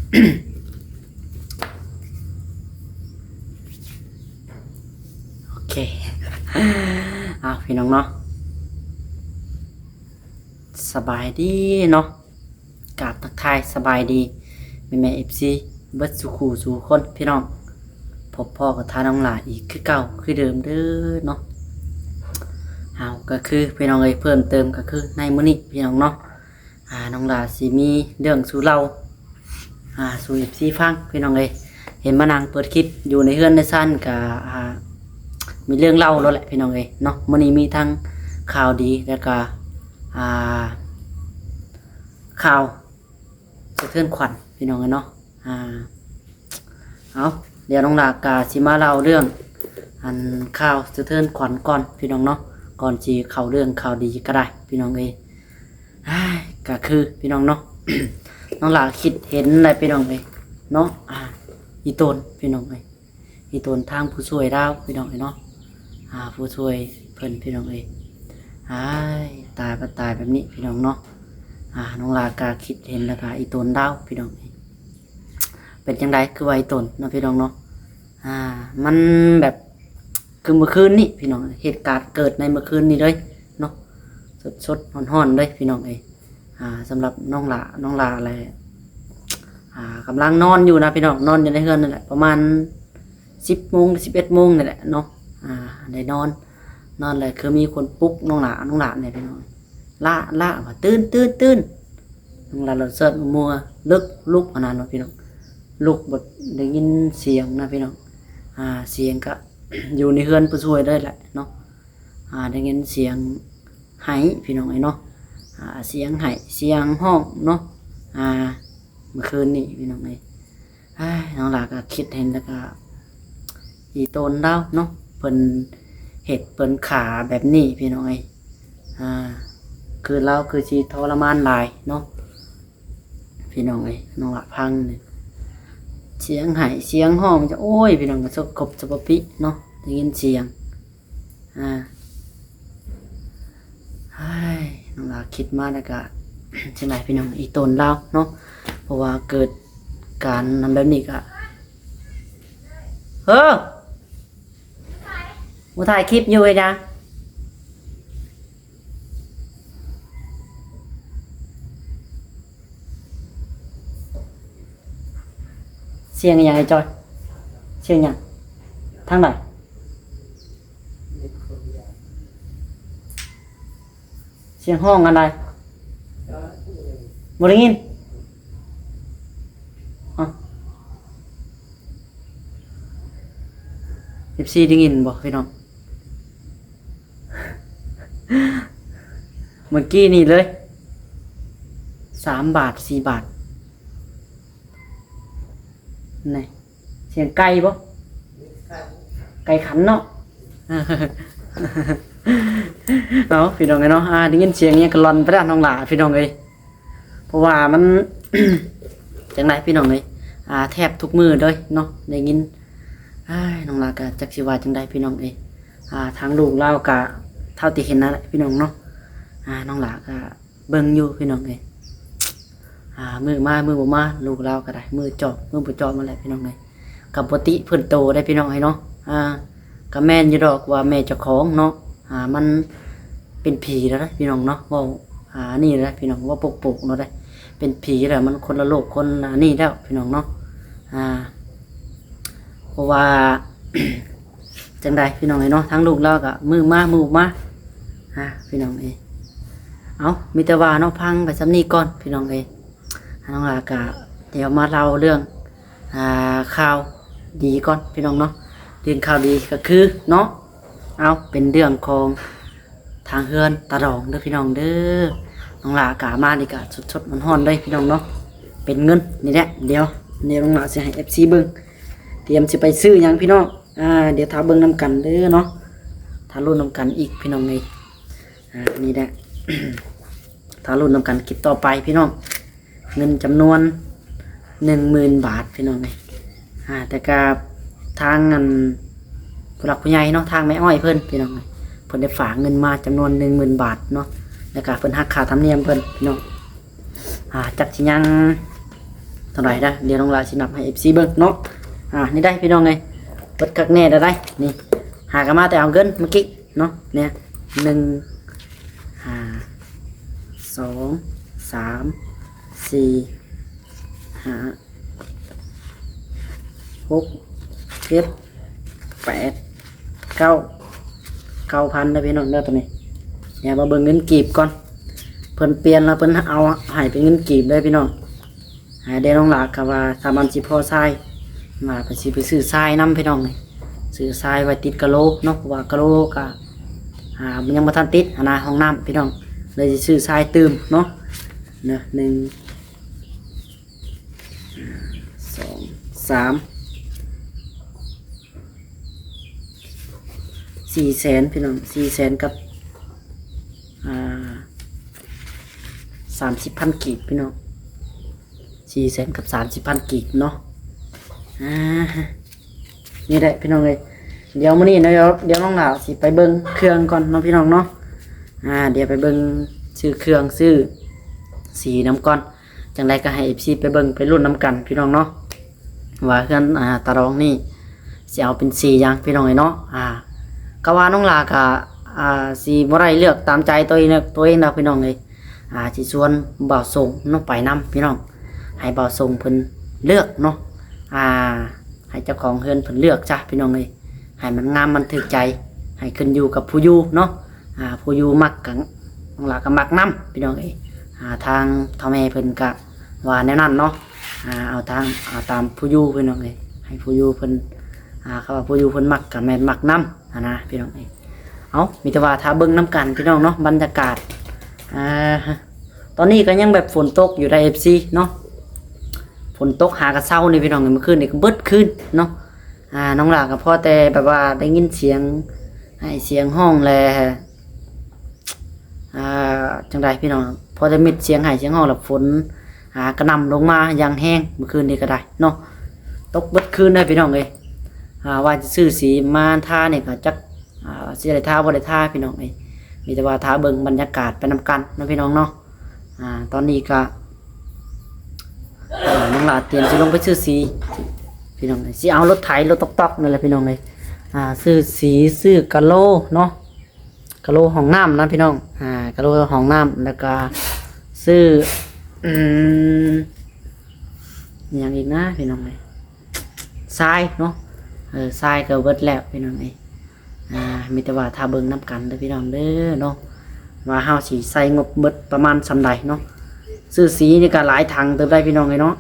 ໂອເຄ ເອົາ ພີ່ນ້ອງເນາະ ສະບາຍດີເນາະ ກາບທັກທາຍສະບາຍດີ ແມ່ໆ ເອັຟຊີ ເບິດສູ່ຄູ່ສູ່ຄົນ ພີ່ນ້ອງ ພົບພໍ້ກັບທ່ານນ້ອງຫຼ້າອີກຄືເກົ່າຄືເດີມເດີເນາະ. ເອົາ ກໍຄື ພີ່ນ້ອງເອີຍ ເພີ່ມເຕີມກໍຄືໃນມື້ນີ້ ພີ່ນ້ອງເນາະ ອ່າ ນ້ອງຫຼ້າຊິມີເລື່ອງສູ່ເລົ່າ ອ່າ ສູ່ ເອັຟຊີ ຟັງ ພີ່ນ້ອງເອີຍ. ເຫັນມານັ່ງເປີດຄລິບຢູ່ໃນເຮືອນໃນຊານກໍ ອ່າ ມີເລື່ອງເລົ່າໂລດແຫຼະ ພີ່ນ້ອງເອີຍເນາະ. ມື້ນີ້ມີທັງຂ່າວດີ ແລ້ວກໍ ອ່າ ຂ່າວສະເທືອນຂວັນ ພີ່ນ້ອງເອີຍເນາະ. ອ່າ ເອົາ ດຽວນ້ອງຫຼ້າກໍຊິມາເລົ່າເລື່ອງ ອັນ ຂ່າວສະເທືອນຂວັນກ່ອນ ພີ່ນ້ອງເນາະ ກ່ອນຊິເຂົ້າເລື່ອງຂ່າວດີກໍໄດ້ ພີ່ນ້ອງເອີຍ. ອ້າຍ ກໍຄື ພີ່ນ້ອງເນາະ ນ້ອງຫຼ້າຄິດເຫັນແລ້ວ ພີ່ນ້ອງເອີຍເນາະ ອ່າ ອີ່ຕົນ ພີ່ນ້ອງເອີຍ ອີ່ຕົນທາງຜູ້ຊ່ວຍລາວ ພີ່ນ້ອງເອີຍເນາະ ອ່າ ຜູ້ຊ່ວຍເພິ່ນ ພີ່ນ້ອງເອີຍ. ອ້າຍ ຕາຍ ບັດຕາຍແບບນີ້ ພີ່ນ້ອງເນາະ ອ່າ ນ້ອງຫຼ້າກໍຄິດເຫັນແລ້ວກໍອີ່ຕົນລາວ ພີ່ນ້ອງເອີຍ. ເປັນຈັ່ງໃດຄືວ່າອີ່ຕົນເນາະ ພີ່ນ້ອງເນາະ ອ່າ ມັນແບບຄືມື້ຄືນນີ້ ພີ່ນ້ອງ ເຫດການເກີດໃນມື້ຄືນນີ້ເລີຍເນາະ ສົດໆ ຮ້ອນໆ ເລີຍ ພີ່ນ້ອງເອີຍ. ອ່າ ສຳລັບນ້ອງຫຼ້າ ນ້ອງຫຼ້າແຫຼະ ອ່າ ກຳລັງນອນຢູ່ນະ ພີ່ນ້ອງ ນອນຢູ່ໃນເຮືອນນັ້ນແຫຼະ ປະມານສິບໂມງ ສິບເອັດໂມງນີ້ແຫຼະເນາະ ອ່າ ໄດ້ນອນ ນອນແລ້ວຄືມີຄົນປຸກນ້ອງຫຼ້າ ນ້ອງຫຼ້ານີ້ ພີ່ນ້ອງ ຫຼ້າ ຫຼ້າ ວ່າ ຕື່ນ ຕື່ນ ຕື່ນ ນ້ອງຫຼ້າລະເສີດມົວ ເລິກ ລຸກ ອັນນັ້ນເນາະ ພີ່ນ້ອງ ລຸກ ບັດໄດ້ຍິນສຽງນະ ພີ່ນ້ອງ ອ່າ ສຽງກະຢູ່ໃນເຮືອນຜູ້ຊ່ວຍເລີຍແຫຼະເນາະ. ອ່າ ໄດ້ຍິນສຽງໄຫ້ ພີ່ນ້ອງເອີຍເນາະ ອ່າ ສຽງໄຫ້ ສຽງຮ້ອງເນາະ ອ່າ ມື້ຄືນນີ້ ພີ່ນ້ອງເອີຍ. ອ້າຍ ນ້ອງຫຼ້າກໍຄິດເຫັນແລ້ວກໍອີ່ຕົນລາວເນາະ ເພິ່ນເຮັດເພິ່ນຂ້າແບບນີ້ ພີ່ນ້ອງເອີຍ ອ່າ ຄືລາວຄືຊິທໍລະມານຫຼາຍເນາະ ພີ່ນ້ອງເອີຍ. ນ້ອງຫຼ້າຟັງນີ້ ສຽງໄຫ້ ສຽງຮ້ອງ ໂອ້ຍ ພີ່ນ້ອງ ກໍສະກົບສະປະປິເນາະ ໄດ້ຍິນສຽງ ອ່າ ເຮີ້ຍ ນ້ອງຫຼ້າຄິດມາແລ້ວກະ ຈັ່ງໃດພີ່ນ້ອງ ອີ່ຕົນລາວເນາະ ເພາະວ່າເກີດການນຳແບບນີ້ກະ ເຮີ້ ມາຖ່າຍຄລິບຢູ່ເຮັດຫຍັງ? ສຽງອີ່ຫຍັງໄອ້ຈອຍ? ສຽງຫຍັງ? ທາງໃດ? ສຽງຮ້ອງອັນໃດ? ບໍ່ໄດ້ຍິນ. ເອີ ເອັຟຊີ ໄດ້ຍິນບໍ່ພີ່ນ້ອງ? ເມື່ອກີ້ນີ້ເລີຍ ສາມບາດ ສີ່ບາດ ນີ້ ສຽງໄກ່ບໍ່? ໄກ່ຂັນເນາະ. ເອົາ ພີ່ນ້ອງເອີຍເນາະ ອ່າ ໄດ້ຍິນສຽງຫຍັງກໍລ່ອນໄປແລ້ວ ນ້ອງຫຼ້າ ພີ່ນ້ອງເອີຍ. ເພາະວ່າມັນ ຈັ່ງໃດພີ່ນ້ອງເອີຍ ອ່າ ແທບທຸກມື້ເລີຍເນາະ ໄດ້ຍິນ. ອ້າຍ ນ້ອງຫຼ້າກໍຈັກຊິວ່າຈັ່ງໃດພີ່ນ້ອງເອີຍ ອ່າ ທາງລູກລາວກໍເທົ່າທີ່ເຫັນນັ້ນແຫຼະພີ່ນ້ອງເນາະ ອ່າ ນ້ອງຫຼ້າກໍເບິ່ງຢູ່ພີ່ນ້ອງເອີຍ ອ່າ ມື້ມາມື້ບໍ່ມາ ລູກລາວກໍໄດ້ ມື້ຈອບມື້ບໍ່ຈອບນັ້ນແຫຼະພີ່ນ້ອງເອີຍ. ກໍບໍ່ຕິເພິ່ນໂຕໄດ໋ພີ່ນ້ອງເອີຍເນາະ ອ່າ ກໍແມ່ນຢູ່ດອກວ່າແມ່ເຈົ້າຂອງເນາະ ອ່າ ມັນເປັນຜີແລ້ວເດ້ພີ່ນ້ອງເນາະ ເວົ້າ ອ່າ ອັນນີ້ແຫຼະພີ່ນ້ອງ ເວົ້າໂປກໆເນາະເດ້ ເປັນຜີແລ້ວ ມັນຄົນລະໂລກຄົນອັນນີ້ແລ້ວພີ່ນ້ອງເນາະ ອ່າ ເພາະວ່າ ຈັ່ງໃດພີ່ນ້ອງເອີຍເນາະ ທາງລູກລາວກໍມື້ມາມື້ມາ ອ່າ ພີ່ນ້ອງເອີຍ. ເອົາ ມີແຕ່ວ່າເນາະ ຟັງໄປສ່ຳນີ້ກ່ອນພີ່ນ້ອງເອີຍ. ນ້ອງຫຼ້າກໍດຽວມາເລົ່າເລື່ອງ ອ່າ ຂ່າວດີກ່ອນພີ່ນ້ອງເນາະ ເລື່ອງຂ່າວດີກໍຄືເນາະ ເອົາ ເປັນເລື່ອງຂອງທາງເຮືອນຕາດອງເດີພີ່ນ້ອງເດີ. ນ້ອງຫຼ້າກະມານີ້ກະສົດໆຮ້ອນໆເລີຍພີ່ນ້ອງເນາະ ເປັນເງິນນີ້ແຫຼະ. ດຽວ ດຽວນ້ອງຫຼ້າຊິໃຫ້ເອັຟຊີເບິ່ງ ຕຽມຊິໄປຊື້ຫຍັງພີ່ນ້ອງ ອ່າ ດຽວຖ້າເບິ່ງນຳກັນເດີເນາະ ຖ້າລຸ້ນນຳກັນອີກພີ່ນ້ອງເອີຍ. ອ່າ ນີ້ແຫຼະ ຖ້າລຸ້ນນຳກັນຄລິບຕໍ່ໄປພີ່ນ້ອງ ເງິນຈຳນວນໜຶ່ງໝື່ນບາດພີ່ນ້ອງເອີຍ. ອ່າ ແຕ່ກະທາງອັນຜູ້ຫຼັກຜູ້ໃຫຍ່ເນາະ ທາງແມ່ອ້ອຍເພິ່ນພີ່ນ້ອງເອີຍ ເພິ່ນໄດ້ຝາກເງິນມາຈຳນວນໜຶ່ງໝື່ນບາດເນາະ ແລ້ວກະເພິ່ນຫັກຄ່າທຳນຽມເພິ່ນພີ່ນ້ອງ. ອ່າ ຈັກຊິຍັງ ເທົ່າໃດນະ ດຽວນ້ອງຫຼ້າຊິນັບໃຫ້ເອັຟຊີເບິ່ງເນາະ. ອ່າ ນີ້ໄດ໋ພີ່ນ້ອງເອີຍ ເບິດຄັກແນ່ແລ້ວໄດ໋ນີ້. ຫາກະມາແຕ່ເອົາເງິນເມື່ອກີ້ເນາະ. ນີ້ ໜຶ່ງ ຫ້າ ສອງ ສາມ ສີ່ ຫ້າ ຫົກ ເຈັດ ແປດ ເກົ້າ ເກົ້າພັນເດີພີ່ນ້ອງເດີ. ໂຕນີ້ ດຽວມາເບິ່ງເງິນກີບກ່ອນ. ເພິ່ນປ່ຽນແລ້ວ ເພິ່ນເອົາໃຫ້ເປັນເງິນກີບເດີພີ່ນ້ອງ. ອ່າ ດຽວນ້ອງຫຼ້າກະວ່າ ຖ້າມັນຊິພໍໃຊ້ ວ່າເພິ່ນຊິໄປຊື້ຊາຍນຳພີ່ນ້ອງເອີຍ. ຊື້ຊາຍໄວ້ຕິດກະໂຫຼເນາະ ເພາະວ່າກະໂຫຼກະ ອ່າ ມັນຍັງບໍ່ທັນຕິດຫັ້ນນະ ຫ້ອງນ້ຳພີ່ນ້ອງ. ເລີຍຊິຊື້ຊາຍຕື່ມເນາະ. ເນາະ ໜຶ່ງ ສອງ ສາມ ສີ່ແສນພີ່ນ້ອງ ສີ່ແສນກັບ ອ່າ ສາມສິບພັນກີບພີ່ນ້ອງ. ສີ່ແສນກັບສາມສິບພັນກີບເນາະ. ອ່າ ນີ້ແຫຼະພີ່ນ້ອງເອີຍ ດຽວມື້ນີ້ເນາະ ດຽວ ດຽວນ້ອງຫຼ້າຊິໄປເບິ່ງເຄື່ອງກ່ອນເນາະພີ່ນ້ອງເນາະ. ອ່າ ດຽວໄປເບິ່ງຊື້ເຄື່ອງຊື້ສີນຳກ່ອນ. ຈັ່ງໃດກະໃຫ້ເອັຟຊີໄປເບິ່ງໄປລຸ້ນນຳກັນພີ່ນ້ອງເນາະ ວ່າເຮືອນ ອ່າ ຕາດອງນີ້ຊິເອົາເປັນສີຫຍັງພີ່ນ້ອງເອີຍເນາະ. ອ່າ ກະວ່ານ້ອງຫຼ້າກະ ອ່າ ຊິບໍ່ໄດ້ເລືອກຕາມໃຈໂຕເອງ ໂຕເອງດອກພີ່ນ້ອງເອີຍ. ອ່າ ຊິຊວນບ່າວສົງເນາະໄປນຳພີ່ນ້ອງ ໃຫ້ບ່າວສົງເພິ່ນເລືອກເນາະ. ອ່າ ໃຫ້ເຈົ້າຂອງເຮືອນເພິ່ນເລືອກຊະພີ່ນ້ອງເອີຍ ໃຫ້ມັນງາມມັນຖືກໃຈ ໃຫ້ຂຶ້ນຢູ່ກັບຜູ້ຢູ່ເນາະ. ອ່າ ຜູ້ຢູ່ມັກກະ ນ້ອງຫຼ້າກະມັກນຳພີ່ນ້ອງເອີຍ. ອ່າ ທາງພໍ່ແມ່ເພິ່ນກະວ່າແນວນັ້ນເນາະ. ອ່າ ເອົາທາງ ເອົາຕາມຜູ້ຢູ່ພີ່ນ້ອງເອີຍ ໃຫ້ຜູ້ຢູ່ເພິ່ນ ອ່າ ເຂົາວ່າຜູ້ຢູ່ເພິ່ນມັກກະແມ່ນມັກນຳຫັ້ນນະພີ່ນ້ອງເອີຍ. ເອົາ ມີແຕ່ວ່າຖ້າເບິ່ງນຳກັນພີ່ນ້ອງເນາະ ບັນຍາກາດ. ອ່າ ຕອນນີ້ກະຍັງແບບຝົນຕົກຢູ່ໃດ໋ ເອັຟຊີເນາະ ຝົນຕົກຫາກະເຊົານີ້ພີ່ນ້ອງເອີຍ. ມື້ຄືນນີ້ກະເບິດຄືນເນາະ. ອ່າ ນ້ອງຫຼ້າກະພໍແຕ່ແບບວ່າໄດ້ຍິນສຽງໄຫ້ສຽງຮ້ອງແລ ອ່າ ຈັ່ງໃດພີ່ນ້ອງ ພໍໄດ້ມິດສຽງໄຫ້ສຽງຮ້ອງ ແລ້ວຝົນ ອ່າ ກະໜ່ຳລົງມາຢ່າງແຮງ ມື້ຄືນນີ້ກະໄດ້ເນາະ. ຕົກເບິດຄືນເດີພີ່ນ້ອງເອີຍ. ອ່າ ວ່າຊິຊື້ສີມາທານີ້ກະຈັກ ອ່າ ຊິໄດ້ທາບໍ່ໄດ້ທາພີ່ນ້ອງເອີຍ. ມີແຕ່ວ່າຖ້າເບິ່ງບັນຍາກາດໄປນຳກັນເນາະພີ່ນ້ອງເນາະ. ອ່າ ຕອນນີ້ກະ ອ່າ ນ້ອງຫຼ້າຕຽມຊິລົງໄປຊື້ສີພີ່ນ້ອງເອີຍ. ຊິເອົາລົດໄຖ ລົດຕອກໆ ນັ້ນແຫຼະພີ່ນ້ອງເອີຍ. ອ່າ ຊື້ສີ ຊື້ກະໂຫຼເນາະ ກະໂຫຼຫ້ອງນ້ຳນະພີ່ນ້ອງ. ອ່າ ກະໂຫຼຫ້ອງນ້ຳ ແລ້ວກະຊື້ ອືມ ອີ່ຫຍັງອີກນະພີ່ນ້ອງເອີຍ ຊາຍເນາະ. ເອີ ຊາຍກະເບິດແລ້ວພີ່ນ້ອງເອີຍ. ອ່າ ມີແຕ່ວ່າຖ້າເບິ່ງນຳກັນເດີພີ່ນ້ອງເດີເນາະ ວ່າເຮົາຊິໃຊ້ງົບເບິດປະມານສ່ຳໃດເນາະ. ຊື້ສີນີ້ກະຫຼາຍຖັງເຕີບໄດ໋ພີ່ນ້ອງເອີຍເນາະ.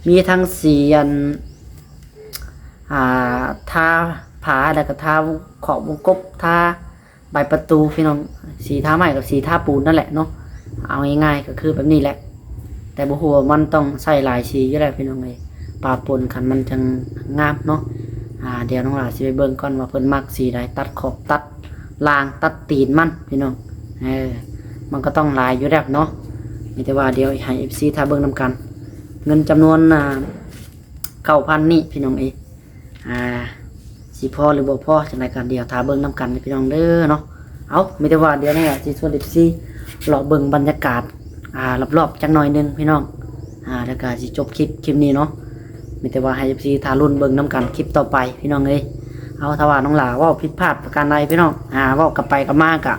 ມີທັງສີອັນ ອ່າ ທາຝາ ແລ້ວກະທາຂອບວົງກົບ ທາ ບານປະຕູພີ່ນ້ອງ ສີທາໄມ້ກັບສີທາປູນນັ້ນແຫຼະເນາະ. ເອົາງ່າຍໆກະຄືແບບນີ້ແຫຼະ ແຕ່ບໍ່ຮູ້ວ່າມັນຕ້ອງໃຊ້ຫຼາຍສີຢູ່ແລ້ວພີ່ນ້ອງເອີຍ ປະປົນກັນມັນຈັ່ງງາມເນາະ. ອ່າ ດຽວນ້ອງຫຼ້າຊິໄປເບິ່ງກ່ອນວ່າເພິ່ນມັກສີໃດ ຕັດຂອບ ຕັດລ່າງ ຕັດຕີນມັນພີ່ນ້ອງ. ເອີ ມັນກະຕ້ອງຫຼາຍຢູ່ແລ້ວເນາະ. ມີແຕ່ວ່າດຽວໃຫ້ເອັຟຊີຖ້າເບິ່ງນຳກັນ ເງິນຈຳນວນ ອ່າ ເກົ້າພັນນີ້ພີ່ນ້ອງເອີຍ. ອ່າ ຊິພໍຫຼືບໍ່ພໍ ຈັ່ງໃດກະດຽວຖ້າເບິ່ງນຳກັນເດີພີ່ນ້ອງເດີເນາະ. ເອົາ ມີແຕ່ວ່າດຽວນີ້ຊິຊວນເອັຟຊີເລາະເບິ່ງບັນຍາກາດ ອ່າ ລອບໆຈັກໜ້ອຍໜຶ່ງພີ່ນ້ອງ. ອ່າ ແລ້ວກະຊິຈົບຄລິບ ຄລິບນີ້ເນາະ. ມີແຕ່ວ່າໃຫ້ເອັຟຊີຖ້າລຸ້ນເບິ່ງນຳກັນຄລິບຕໍ່ໄປພີ່ນ້ອງເອີຍ. ເອົາ ຖ້າວ່ານ້ອງຫຼ້າເວົ້າຜິດພາດປະການໃດພີ່ນ້ອງ ອ່າ ເວົ້າກັບໄປກັບມາກະ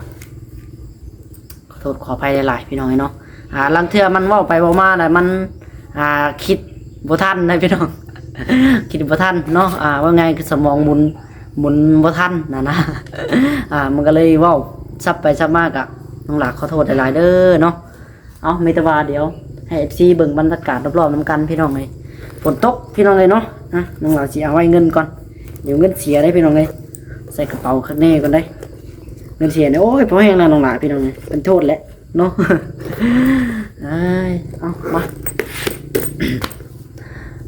ຂໍໂທດຂໍອະໄພຫຼາຍໆພີ່ນ້ອງເອີຍເນາະ. ອ່າ ລາງເທື່ອມັນເວົ້າໄປເວົ້າມາແລ້ວມັນ ອ່າ ຄິດບໍ່ທັນນະພີ່ນ້ອງ ຄິດບໍ່ທັນເນາະ. ອ່າ ເວົ້າງ່າຍຄືສະໝອງໝູນ ໝູນບໍ່ທັນຫັ້ນນະ. ອ່າ ມັນກະເລີຍເວົ້າສັບໄປສັບມາກະ ນ້ອງຫຼ້າຂໍໂທດຫຼາຍໆເດີເນາະ. ເອົາ ມີແຕ່ວ່າດຽວໃຫ້ເອັຟຊີເບິ່ງບັນຍາກາດລອບໆນຳກັນພີ່ນ້ອງເອີຍ. ຝົນຕົກພີ່ນ້ອງເອີຍເນາະ. ອ່ະ ນ້ອງຫຼ້າຊິເອົາໄວ້ເງິນກ່ອນ ດຽວເງິນເສຍເດີພີ່ນ້ອງເອີຍ. ໃສ່ກະເປົາຄັກແນ່ກ່ອນເດີ ເງິນເສຍນີ້. ໂອ້ຍ ພໍແຮງແລ້ວນ້ອງຫຼ້າພີ່ນ້ອງເອີຍ ເປັນໂທດແຫຼະເນາະ. ເອີຍ ເອົາມາ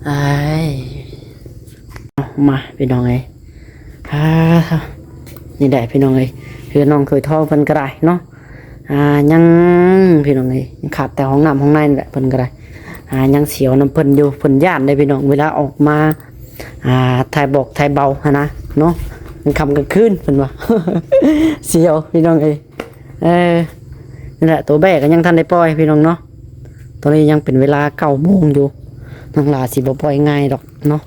ເອີຍ ເອົາມາພີ່ນ້ອງເອີຍ. ອ່າ ນີ້ໄດ໋ພີ່ນ້ອງເອີຍ ເຮືອນນ້ອງເຂີຍທອງເພິ່ນກະໄດ້ເນາະ. ອ່າ ຍັງ ພີ່ນ້ອງເອີຍ ຍັງຂາດແຕ່ຫ້ອງນ້ຳຫ້ອງໃນນີ້ແຫຼະ ເພິ່ນກະໄດ້ ອ່າ ຍັງສຽວນຳເພິ່ນຢູ່. ເພິ່ນຢ້ານເດ້ພີ່ນ້ອງ ເວລາອອກມາ ອ່າ ຖ່າຍບອກຖ່າຍເບົາຫັ້ນນະເນາະ ກາງຄ່ຳກາງຄືນເພິ່ນວ່າ ສຽວພີ່ນ້ອງເອີຍ. ເອີ ນີ້ແຫຼະ ໂຕແບ້ກະຍັງທັນໄດ້ປ່ອຍພີ່ນ້ອງເນາະ. ຕອນນີ້ຍັງເປັນເວລາເກົ້າໂມງຢູ່ ນ້ອງຫຼ້າຊິບໍ່ປ່ອຍງ່າຍດອກເນາະ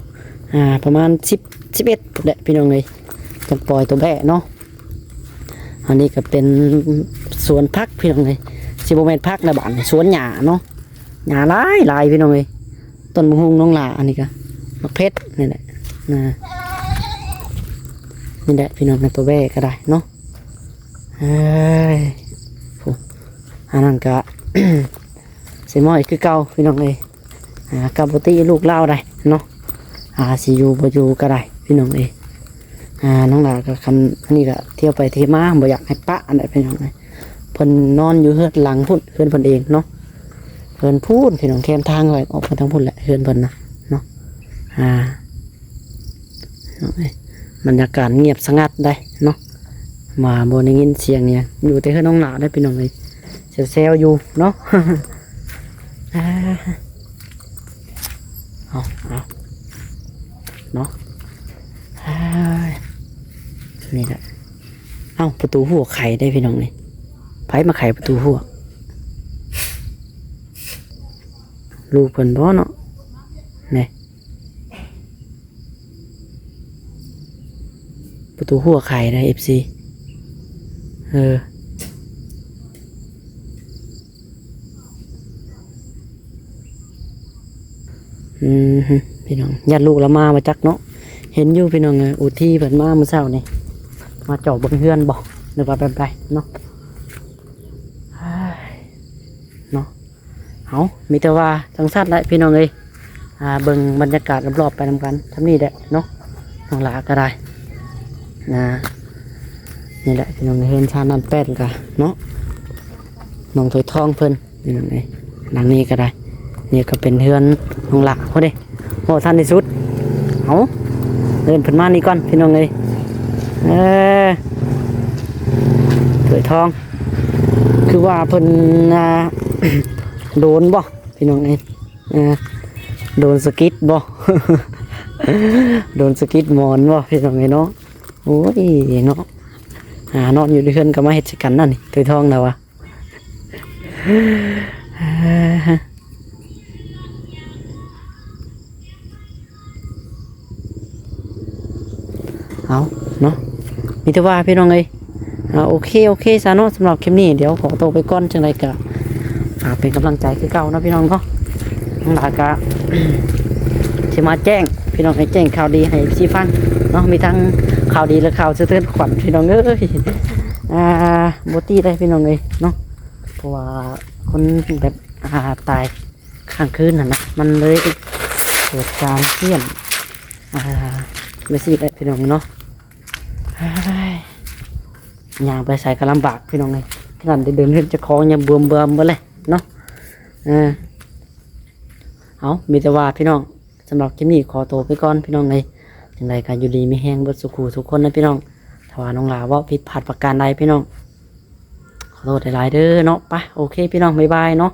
ອ່າ ປະມານສິບ ສິບເອັດພຸ້ນແຫຼະພີ່ນ້ອງເອີຍ ຕ້ອງປ່ອຍໂຕແບ້ເນາະ. ອັນນີ້ກໍເປັນສວນຜັກພີ່ນ້ອງເອີຍ ຊິບໍ່ແມ່ນຜັກນະບາດນີ້ ສວນຫຍ້າເນາະ ຫຍ້າຫຼາຍໆ ພີ່ນ້ອງເອີຍ. ຕົ້ນບັກຫຸ່ງນ້ອງຫຼ້າ ອັນນີ້ກໍບັກເຜັດນີ້ແຫຼະນະ ນີ້ແຫຼະພີ່ນ້ອງ ໂຕແບ້ກໍໄດ້ເນາະ. ເອີຍ ໂອ້ ອັນນັ້ນກໍ ເຊມອຍຄືເກົ່າພີ່ນ້ອງເອີຍ ອ່າ ກັບບໍ່ຕິລູກລາວໄດ໋ເນາະ ອ່າ ຊິຢູ່ບໍ່ຢູ່ກໍໄດ້ພີ່ນ້ອງເອີຍ. ອ່າ ນ້ອງຫຼ້າກໍ ຄັນອັນນີ້ກໍທ່ຽວໄປທ່ຽວມາ ບໍ່ຢາກໃຫ້ປະອັນໃດພີ່ນ້ອງເອີຍ. ເພິ່ນນອນຢູ່ເຮືອນຫຼັງພຸ້ນ ເຮືອນເພິ່ນເອງເນາະ ເຮືອນພຸ້ນພີ່ນ້ອງ ແຄມທາງໄປອອກໄປທາງພຸ້ນແຫຼະ ເຮືອນເພິ່ນນະເນາະ. ອ່າ ບັນຍາກາດງຽບສະຫງັດໄດ໋ເນາະ ມາບໍ່ໄດ້ຍິນສຽງຫຍັງ ຢູ່ແຕ່ເຮືອນນ້ອງຫຼ້າໄດ໋ພີ່ນ້ອງເອີຍ ແຊວໆຢູ່ເນາະ. ອ່າ ເອົາ ເອົາ ເນາະ ເອີຍ ນີ້ແຫຼະ. ເອົ້າ ປະຕູຮົ້ວໄຂໄດ໋ພີ່ນ້ອງເອີຍ ໃຜມາໄຂປະຕູຮົ້ວ? ລູກເພິ່ນບໍ່ເນາະ ນີ້ ປະຕູຮົ້ວໄຂໄດ໋ ເອັຟຊີ ເອີ ອືມ ພີ່ນ້ອງ ຢ້ານລູກລາວມາບໍ່ຈັກເນາະ. ເຫັນຢູ່ພີ່ນ້ອງເອີຍ ອູທີເພິ່ນມາມື້ເຊົ້ານີ້ ມາເຈາະເບິ່ງເຮືອນບໍ່ ຫຼືວ່າແບບໃດເນາະ ເນາະ. ເອົາ ມີແຕ່ວ່າຈັ່ງຊັ້ນແຫຼະພີ່ນ້ອງເອີຍ ອ່າ ເບິ່ງບັນຍາກາດລອບໆໄປນຳກັນ ຊ່ຳນີ້ແຫຼະເນາະ ນ້ອງຫຼ້າກໍໄດ້ ອ່າ ນີ້ແຫຼະພີ່ນ້ອງ ເຮືອນຊານນັ້ນແປ້ນກະເນາະ ນ້ອງຖວຍທອງເພິ່ນ ພີ່ນ້ອງເອີຍ ຫຼັງນີ້ກໍໄດ້ ນີ້ກໍເປັນເຮືອນນ້ອງຫຼ້າພຸ້ນເດ້. ບໍ່ທັນໄດ້ສຸດ ເອົາ ເອີ້ນເພິ່ນມານີ້ກ່ອນພີ່ນ້ອງເອີຍ ເອີ ຖວຍທອງ ຄືວ່າເພິ່ນ ອ່າ ໂດນບໍ່ພີ່ນ້ອງເອີຍ ເອີ ໂດນສະກິດບໍ່ ໂດນສະກິດໝອນບໍ່ພີ່ນ້ອງເອີຍເນາະ. ໂອ້ຍເນາະ ອ່າ ນອນຢູ່ໃນເຮືອນກໍມາເຮັດໃສ່ກັນນັ້ນນີ້ ຖວຍທອງລາວວ່າ ເອົາເນາະ ມີແຕ່ວ່າພີ່ນ້ອງເອີຍ ອ່າ ໂອເຄ ໂອເຄຊະເນາະ ສຳລັບຄລິບນີ້ ດຽວຂໍໂຕໄປກ່ອນ ຈັ່ງໃດກໍຝາກເປັນກຳລັງໃຈຄືເກົ່າເນາະ ພີ່ນ້ອງເນາະ. ທາງຫຼ້າກໍ ຊິມາແຈ້ງພີ່ນ້ອງ ໃຫ້ແຈ້ງຂ່າວດີໃຫ້ເອັຟຊີຟັງເນາະ ມີທັງຂ່າວດີ ແລະ ຂ່າວສະເທືອນຂວັນພີ່ນ້ອງເອີຍ ອ່າ ບໍ່ຕິໄດ້ພີ່ນ້ອງເອີຍເນາະ ເພາະວ່າຄົນແບບ ອ່າ ຕາຍ ຄ້າງຄືນຫັ້ນນະ ມັນເລີຍເກີດການເພ້ຽນ ອ່າ ແບບຊີ້ແຫຼະພີ່ນ້ອງເນາະ. ເຮີ້ຍ ຍ່າງໄປໃສກໍລຳບາກພີ່ນ້ອງເອີຍ ຂະໜາດໄດ້ເດີນເຮືອນເຈົ້າຂອງຍັງບວມເບືອມເບິດເລີຍເນາະ. ເອີ ເອົາ ມີແຕ່ວ່າພີ່ນ້ອງ ສຳລັບຄລິບນີ້ຂໍໂຕໄປກ່ອນພີ່ນ້ອງເອີຍ ຈັ່ງໃດກໍຢູ່ດີມີແຮງເບິດສູ່ຜູ້ສູ່ຄົນນະພີ່ນ້ອງ. ຖ້າວ່ານ້ອງຫຼ້າເວົ້າຜິດພາດປະການໃດພີ່ນ້ອງ ຂໍໂທດຫຼາຍໆເດີເນາະ. ໄປ ໂອເຄພີ່ນ້ອງ ບາຍບາຍເນາະ.